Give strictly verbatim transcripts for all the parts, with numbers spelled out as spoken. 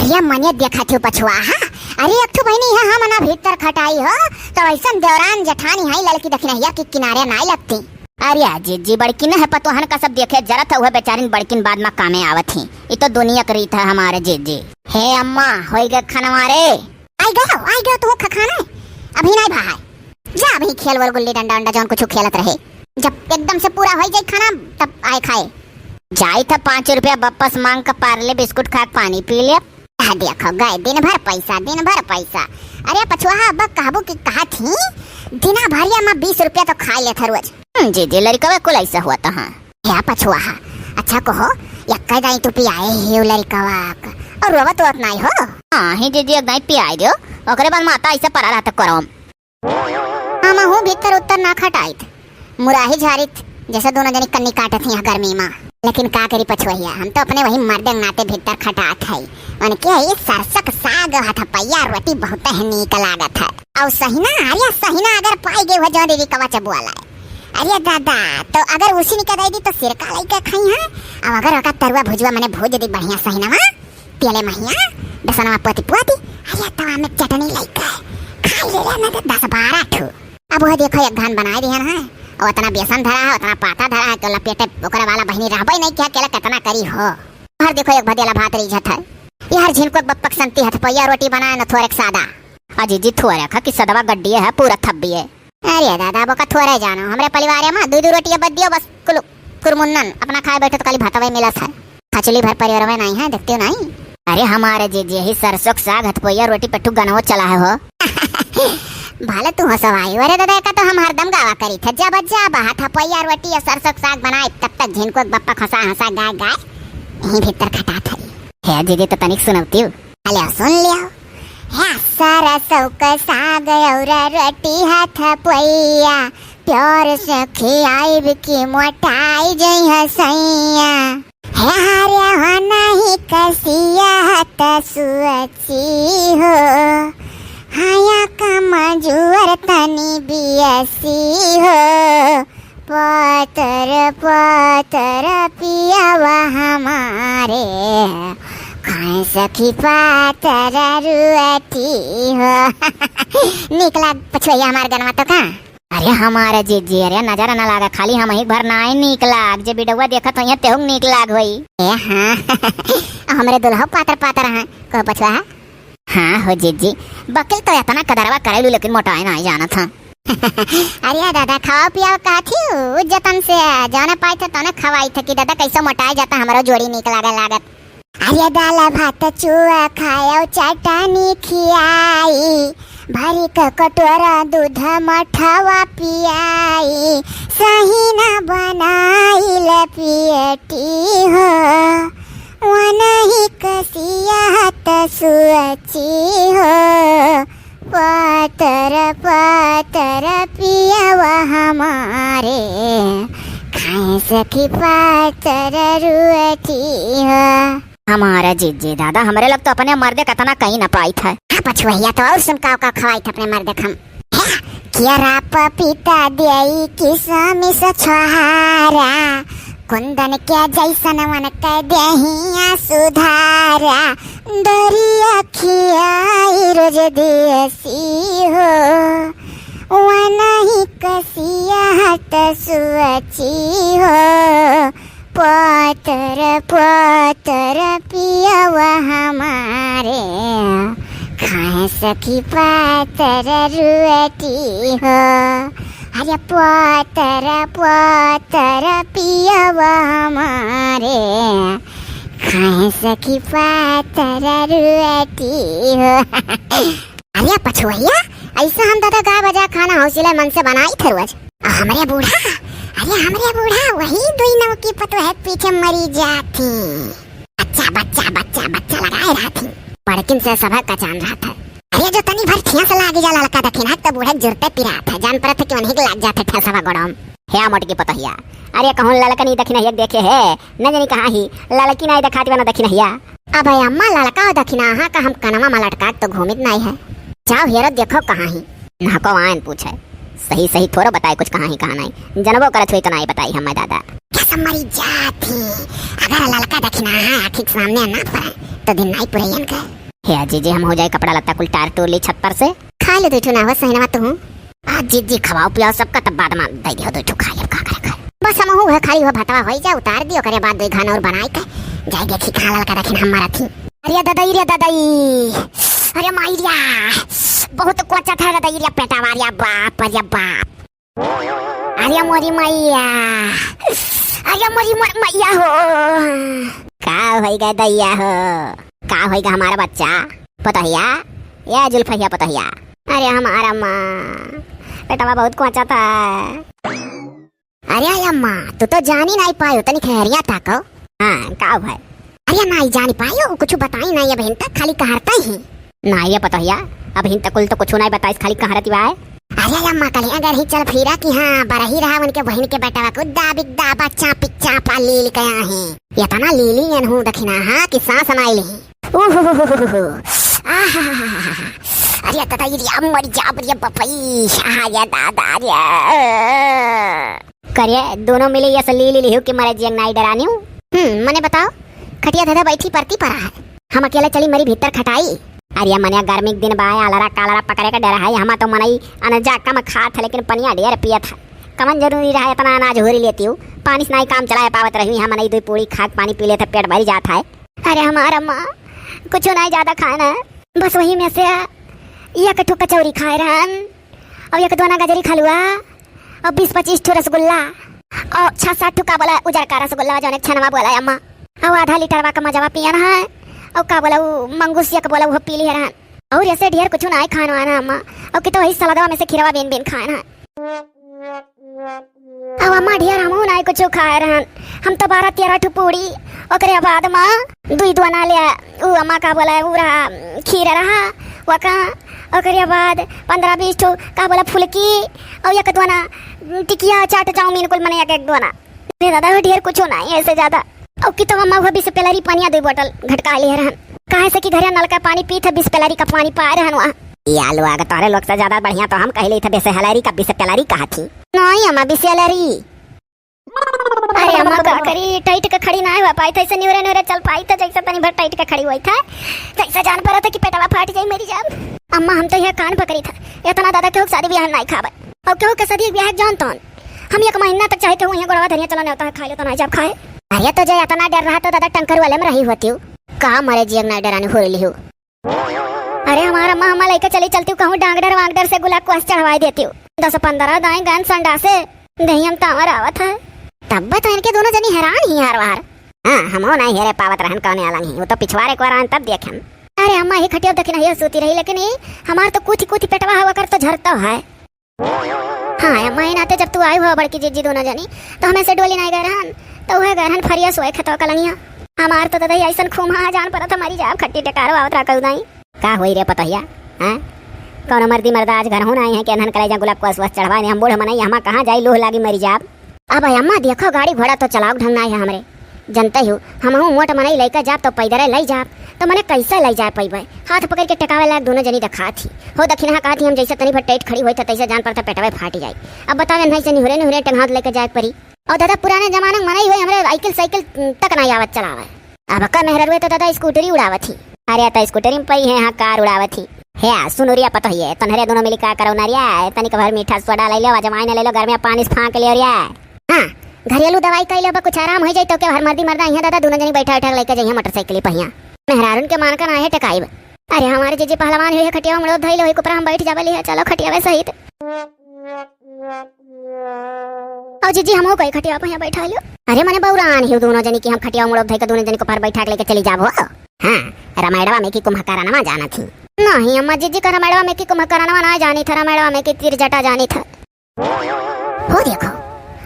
ये मने देखत हो पछुआ, हाँ? अरे एक ठो बहिनी है, हम ना भीतर खटाई हो, तो ऐसन देवरान जेठानी है ललकी दखिनहिया की किनारे नाई लगती। अरे जीजी, बड़किन है पतोहन का सब देखे जरत है, वह बेचारिन बड़किन बाद में कामे आवत ही। ई तो दुनिया के रीत है हमारे जीजी। हे अम्मा, होई गए खनवा रे? आई गयो, आई गयो तू खखाने? अभी नाई भा है। जा अभी खेल वोल गुल्ली डंडा उंडा जौन कुछ खेलत रहे। जब एकदम से पूरा होई जाई खाना तब आए खाए। जाई था पाँच रुपया वापस मांग के पार्ले बिस्कुट खा के पानी पी ले। आ देखो गए दिन भर पैसा, दिन भर पैसा। अरे पछुआ अब कहबू कि कहा थी, दिना भरिया में बीस रुपया तो खा लेत है रोज। हम्म, जीजी लड़कवा कुल ऐसा हुआ तो हाँ। हे पछुआ, अच्छा कहो, यक्का दाई तू पियाए ही लड़कवा के, और रोवत वोवत नाई हो? हाँ ही जीजी, एक दाई पियाए दियो, ओकरे बाद माता ऐसे परा रहता करम। हम हूँ भीतर उत्तर ना खटाइत, मुराही झारित, जैसे दोनों जनी कन्नी काटत ही गर्मी में। लेकिन का करी पछुआ, हम तो अपने वही मर्दे नाते भीतर खटात है। उनके ये सरसक साग हथपैया रोटी बहुत ही नीक लागत है। और सहिना, अरे सहिना अगर पाई गई हो जो दीदी कवा चबुआ लाए। अरे दादा, तो अगर उसी निका दे दी तो सिरका लइके खाई है, और अगर ओका तरुआ भुजुआ मने भूज दी बढ़िया सहिनवा, तेले महिया, बेसनवा पोती पोती, अरे तवा में चटनी लइके खाई ले ना तो दस बारह ठो। अब वह देखो एक घान बनाए दिहन है, और उतना बेसन धरा है, उतना पाता धरा है, तो लपेटे ओकरे वाला बहिनी रहबे नहीं किया, केला कितना करी हो। हर देखो एक भदेला भात रिझत है, ये हर झिनको बप्पक संती हथपैया रोटी बनाए न थोरेक सादा। अजी जी थोरेक है कि सदवा गड्डिए है, पूरा थब्बिए। अरे दादा, अब ओका थोरे जानो, हमरे परिवार में दुई दुई रोटिया बद दियो बस, कुल कुरमुन्नन, अपना खाए बैठो तो खाली भातवे मिलत है। खचली भर परिवार में नहीं है, देखते हो नहीं? अरे हमारे जीजी यही सरसों के साग हथपोइया रोटी पे ठू गनवो चला है हो। भले तू हो सवाई, अरे दादा का तो हम हरदम गावा करी थे, जब जब हथपोइया रोटी या सरसों के साग बनाए तब तक झिनको के बप्पा हंसा हंसा गाय गाय यहीं भीतर खटा थरी। हे जीजी तो तनिक सुनवती हूँ। हेलो सुन लियो। हे सरसों के साग और रोटी हथपोइया, प्यार से खियाइब की मोटाई जइहे सैया। हे हरे हो नहीं कसिया त सुअची हो, हया कमजोर तनी बियसी हो। पातर पातर पियावा हमारे, खाए सखी पातर रुअती हो। निकला पछुआ हमार गनवा तो का? अरे हमारे जीजी, अरे नजर न लागे, खाली हम ही भर नाई नीक लाग, जे बिडौआ देखत होइहे तेहू नीक लाग होई। ए हाँ, हमरे दुल्हो पातर पातर हैं, कहो पछुआ है? हाँ हो जीजी, बकिल तो इतना कदरवा करेलू लेकिन मोटाए नाई जानत हैं। अरे दादा, खावा पियावा का थी उ जतन से, जौने पाई थे तौने खवाई थे कि दादा कैसे मोटाए जाता, हमरो जोड़ी नीक लागे लागत। अरे दाल भात चुआ खायो चटनी खियाई, भरी क कटोरा दूध मठवा पियाई, सही न बनाइल पियटी हो, वनही कसिया त सुअची हो। पातर पातर पियावा हमारे, खाए सखी पातर रुअती हो। हमारा जीजी दादा, हमरे लोग तो अपने मर्दे का तना कहीं ना पाई था। हाँ पछुआ, तो और सुन का का खवाई था अपने मर्दे का हम। हे, केरा पपीता देई किसमिस छोहारा, कुंदन के जैसन मन के देहिया सुधारा, दरिया खियाई रोज देसी हो, वनही कसिया त सुअची हो। पातर पातर पियावा हमारे, खाए सखी पातर रुअती हो। अरे पातर पातर पियावा हमारे, खाए सखी पातर रुअती हो। अरे पछुआ, ऐसा हम दादा गा बजा खाना हौसले मन से बनाई थे रोज। हमरे बूढ़ा, अरे हमरे बूढ़ा वही दुई नौ की पतोह पीछे मरी जाती। बच्चा, बच्चा, बच्चा, बच्चा लगाए रहती। बड़किन से सभा का जान रहता। अरे जो तनी भर ठेस लागी जा ललका दखिना, तो बूढ़े जुरते पिरात है। जान परत है कि उन्हीं के लाग जाते ठेसवा गोड़म। हे मोटकी पतोहिया, अरे कहूँ ललकनी दखिना एक देखे है, न जानी कहाँ ही, ललकी नाई देखाती बना दखिनहिया। अबे अम्मा, ललका और दखिना अहाँ का हम कनवा में लटका के तो घूमित नाई है। जाओ हेरो देखो कहाँ ही। ना को आयन पूछे, सही सही थोड़ो बताए कुछ कहाँ ही कहाँ नाई। जनबो करत हुई तो नाई बताई हमें दादा। क्या सब मरी जात ही, अगर ललका दखिना अहाँ आँखी के सामने ना पड़े तो दिन नाई पुरैयन के। हे जीजी, हम हो जाए कपड़ा लत्ता कुल टार टूर ली छत पर से। खा ले दुइ ठो ना हो सहनवा तू। आ जीजी, खवाओ पियाओ सबका, तब बाद में दे दियो दुइ ठो खा ले, का करे खाए। बस हम हो खाली हो भटवा होई जा, उतार दियो, करे बाद दुइ घान और बनाई के जाए देखी कहाँ ललका दखिन हम मरत ही। अरे ददई रे ददई, अरे माई रे, बहुत कोचत है ददई रे पेटवा रे बाप रे बाप। अरे मोरी मैया, अरे मोरी मोर मैया हो। का होई गा दैया हो, का होई गा हमारा बच्चा? पतोहिया, या जुल्फहिया पतोहिया। अरे हमारा माँ, पेटवा बहुत कोचत है। अरे अम्मा, तू तो जानी नाई पायो, तनी खैरिया ताको। हाँ, का भय? अरे नाई जानी पायो, कुछ बताई नाई अबहिन तक, खाली कहरता ही। नाई ये पतोहिया, अबहिन तक कुल तो कुछ नाई बताइस, खाली कहरती बाय। अरे अम्मा, कल अगर ही चल फिरा कि हाँ, बरही रहा उनके बहिन के बेटवा को दाबिक दाबा चापिक चापा लील के आहे। इतना लीली एनहू दखिना हा कि सांस नाई ली। उहुहुहुहुहु। आहाहाहा। अरे दादा, ये रे, मर जा, अरे बपई। आहा, ये दादा रे। करे, दोनों मिली ये सली ली लिहू कि मरे जियंग नाई डरानियो। हम्म, मने बताओ, खटिया धधा बैठी परती परा है। हम अकेले चली मरी भीतर खटाई। अरे मने गर्मी के दिन बाय, आलरा कालरा पकड़े का डर है। हमा तो मनई अनजा कम खात है, लेकिन पनिया ढेर पियत है। कमन जरूरी रहा इतना अनाज होरी लेती हूँ। पानी से नाई काम चलाए पावत रही, हम मनई दुई पूड़ी खाक पानी पी लेते, पेट भरी जात है। अरे हमार अम्मा, कुछ नाई ज्यादा खाए ना, बस वही में से एक ठो कचौरी खाए रहन, और एक दोना गजरी खलुआ, और बीस पच्चीस ठो रसगुल्ला, और छह सात ठो का बोला उजर का रसगुल्ला, जौन एक छनवा बोला अम्मा, और आधा लीटरवा का मजवा पियन है, और का बोला उ मंगूसिया का बोला वो पी लिए रहन, और ऐसे ढेर कुछ नाई खान वाना अम्मा, और कि तो वही सलादवा में से खीरवा बीन बीन खाए ना। अब अम्मा ढेर हमहू नाई कुछ खाए रहन। हम तो बारह तेरह ठो पूड़ी, ओकरे बाद माँ दुई दोना ले, उ अम्मा का बोला, उ रहा, खीर रहा, वका, ओकरे बाद पन्द्रह बीस ठो का बोला, फुलकी, और एक दोना टिकिया, चाट, चाउमीन, कुल मने एक एक दोना। रे दादा, वो ढेर कुछ नाई, ऐसे ज्यादा। और कि तो अम्मा वो बिसलेरी पनिया दुई बोतल घटका लिए रहन, काहे से कि घरे नलका पानी पीत है, बिसलेरी का पानी पाए रहन वहाँ। ये आलू आग तोहरे लोग से ज्यादा बढ़िया तो हम कह ली थे, बिसलेरी का बिसलेरी कहा थी। नहीं अम्मा, बिसलेरी। अरे अम्मा का करी, टाइट के खड़ी ना हुआ पाई थे, ऐसे न्यूरे न्यूरे चल पाई थे, जैसे तनी भर टाइट के खड़ी हुई थे, जैसे जान पड़ा था कि पेटवा फाट जाई, मरी जाब। अम्मा हम तो यह कान पकड़ी था, इतना दादा केहू के शादी ब्याह नाई खाबे, और केहू के शादी ब्याह जान तौन। हम एक महीना तक चाहे केहू यहाँ गोड़वा धरिया चला नहीं होता है, खाए ले तो नाई जाब खाए। अरे तो जे इतना डर रहा तो दादा टंकर वाले में रही होती हूँ। का मरे जियंग नाई डरानी हो रही हो। अरे हमार अम्मा, हमार लइका चली चलती हूँ कहूँ डांगडर वांगडर से गुलाब कोस चढ़वाई देती हूँ। दस पन्द्रह दाएं गन संडा से देहियम तावर आवत है। तब तो इनके दोनों जनी हैरान ही हार वार। हाँ, हमहू नहीं हेरे पावत रहन कौने आलंग ही। वो तो पिछवारे को रहन तब देखेन। अरे अम्मा, ही खटिया देखी नहीं सूती रही, लेकिन ये हमार तो कुथी कुथी पेटवा हवा कर तो झरता है। हाँ, अम्मा, ही नाते जब तू आई हुआ बड़की जीजी दोनों जनी, तो हमें से डोली नहीं गए रहन, तो वह गए रहन फरिया सोए खेतवा कलंगिया। हमार तो ददई ऐसन खूम हाँ जान परत हमारी जाब खट्टी टेकार आवत रहा कऊ दाई। का होई रे पतोहिया, हाँ? कौनो मर्दी मर्दा आज घर हो ना आई है कि अनहन कलेजा गुलाब कोस वस चढ़वा दे, हम बूढ़ मनई, हमा कहाँ जाई, लूह लागी मरी जाब। अब अम्मा देखो, गाड़ी घोड़ा तो चलाओ ढंग ना है हमरे। जनते हो, हमहू मोट मनई लइके जाब तो पैदरे लई जाब, तो मने कैसे लई जाए पैबे? हाथ पकड़ के टेकावे लायक दोनों जनी देखात ही। हो दखिनहा कहत ही, हम जैसे तनी भर टाइट खड़ी होई त तैसे जान पड़ता पेटवे फाट जाई। अब बतावे नहीं से निहुरे निहुरे टंगात लेके जाए परी। और दादा पुराने जमाने में मनई होई हमरे साइकिल साइकिल तक ना आवत चलावे। अब का मेहररुए तो दादा स्कूटरी उड़ावत ही। अरे तो स्कूटरी में पई है, हाँ कार उड़ावत ही। हे आ, सुन उरिया पतोहिए, तन्हरे दोनों मिली का करो नरिया, तनिक भर मीठा सोडा ले लो, अजवाइन ले लो, गर्मी पानी से फाँक लियो रिया। हाँ, घरेलू दवाई कइले बा, कुछ आराम हो जाई तो के हर मर्दी मर्दा इहाँ दादा दोनों जनी बैठा उठा लेके जइहे मोटरसाइकिल पहिया। मेहरारून के मान का ना है टेकाइब। अरे हमारे जीजी पहलवान हुई है, खटिया मुड़ो धइले हुई कुपरा हम बैठ जाबे लिहे, चलो खटियावे सहित। और जीजी हमहू कई खटिया पहिया बैठा लियो। अरे मने बौरान ही दोनों जनी की हम खटिया मुड़ो धइ के दोनों जनी को पर बैठा के लेके चली जाबो। हाँ, रमायणवा में की कुंभकरणवा जाना थी। नहीं अम्मा, जीजी का रमायणवा में की कुंभकरणवा ना जानी था, रमायणवा में की तीर जटा जानी था। हो देखो,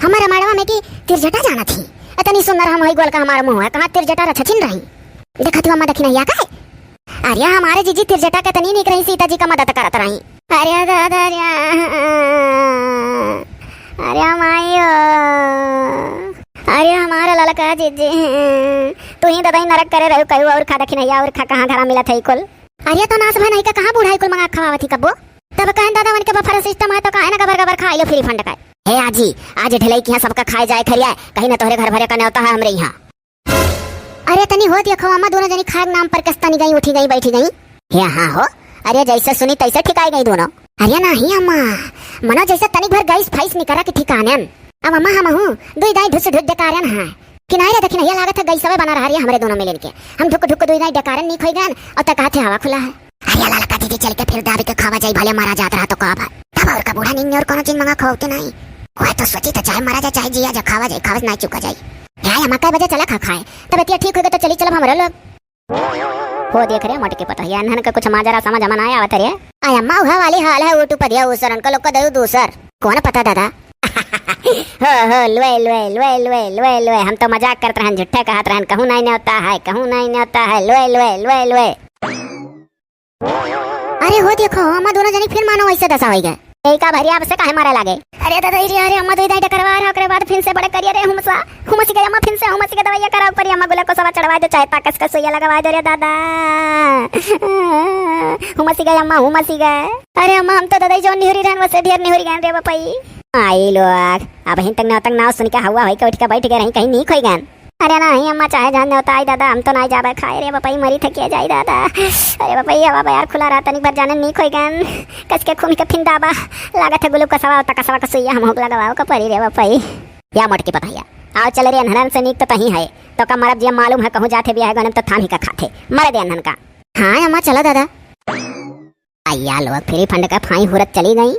हमार रमायणवा में की तिरजटा जाना थी। इतनी सुंदर हम हई गोल का हमार मुंह है, कहाँ तिरजटा रछछिन रही। देखा तू अम्मा दखिनहिया का है? अरे हमारे जीजी तिरजटा के तनी निक रही, सीता जी का मदद करत रही। अरे दादा रे, अरे मायो, अरे हमारा ललका जीजी, तू ही दादा ही नरक करे रहो, कहो और खा दखिनहिया और खा कहाँ घरा मिलत है कुल। अरे तो नास भय नहीं का कहाँ बूढ़ा कुल मंगा खवावत ही कब्बो? तब कहन दादा उनके बफर सिस्टम है तो काहे ना गबर गबर खा लो फ्री फंड का। हे आजी, आज ढिलाई किहाँ सबका खाए जाए खरिया, कहीं ना तोहरे घर भरे का न्योता है हमरे यहाँ। अरे तनी हो देखो अम्मा, दोनों जनी खाए के नाम पर कस तनी गई, उठी गई, बैठी गई। हे हाँ हो, अरे जैसे सुनी तैसे ठिकाई गई दोनों। अरे नाही अम्मा, मनो जैसे तनिक भर गैस फैस निकरा के ठिकानेन। अब अम्मा हमहू दुई दाई ढुस ढुस डकारन है। किनारे देखी नहीं लागत है गैसवे बना रहा रे हमरे दोनों मिलन के। हम ढुक ढुक दुई दाई डकारन नीक होई गन और तक हाथे हवा खुला है। अरे ललका दीदी चल के फिर दाबी के खावा जाई, भले मारा जात रहा तो का भा। तब और का बूढ़ा निन्ने और कोनो चीज मंगा खवाते नहीं। वह तो सोची तो चाहे मारा जाए चाहे जिया जा, खावा जाए, खावा ना चुका जाए। हे अम्मा कै बजे चला खा खाए, तब इतिया ठीक होगा तो चली चलब हमरे लोग। हो देख रे मोटकी पतोहिया, इन्हन के कुछ माजरा समझ में ना आवत रे। आय अम्मा, उहा वाली हाल है, ऊट उपदिया उसरन को लोग को दयु दूसर। कौन पता दादा? हो, हो, लुए, लुए, लुए, लुए, लुए, लुए, हम तो मजाक करत रहन, झूठे कहत रहन, कहूँ नहीं न्योता है, कहूँ नहीं न्योता है, लुए, लुए, लुए, लुए। अरे हो देखो, अम्मा दोनों जनी फिर मानो वैसे दशा होई गए। यही का भैया, आपसे काहे मारे लागे? अरे दादा, अरे, अरे, अम्मा दो इधर डकरवा रहा, ओकरे बाद फिर से बड़े करिए रे हुमसा। हुमस गए अम्मा, फिर से हुमस के दवाइया कराओ, पर अम्मा गुला को सवा चढ़वा दो, चाहे ताकस का सुइया लगवा दो रे दादा। हुमस गए अम्मा, हुमस गए। अरे अम्मा, हम तो दादा ही जौन निहुरी रहन, वैसे ढेर निहुरी गए रे बपई। आई लोग, अब हिन तक ना, तक नाव सुन के हवा होई के उठ के बैठ गए रही, कहीं नीक होई गए। अरे नाही अम्मा, चाहे जान न्योता आई दादा, हम तो नाही जाबे खाए रे बपई, मरी थकिया जाई दादा। अरे बपई, हवा बयार खुला रहा, तनिक भर जाने नीक होई गन। कस के खून के फिन दाबा, लागत है ग्लूकोसवा और तकसवा का सुइया हम होक लगवाओ का परी रे बपई। या मोटकी पतोहिया, आओ चल रे, अनहरन से नीक तो तही है। तो का मरब जिया मालूम है, कहूँ जाते भी है गनम तो थाम ही का खाते, मरे दे अनहन का। हाँ अम्मा, चला दादा। अय्या लोग फ्री फंड का फाई हुरत चली गई।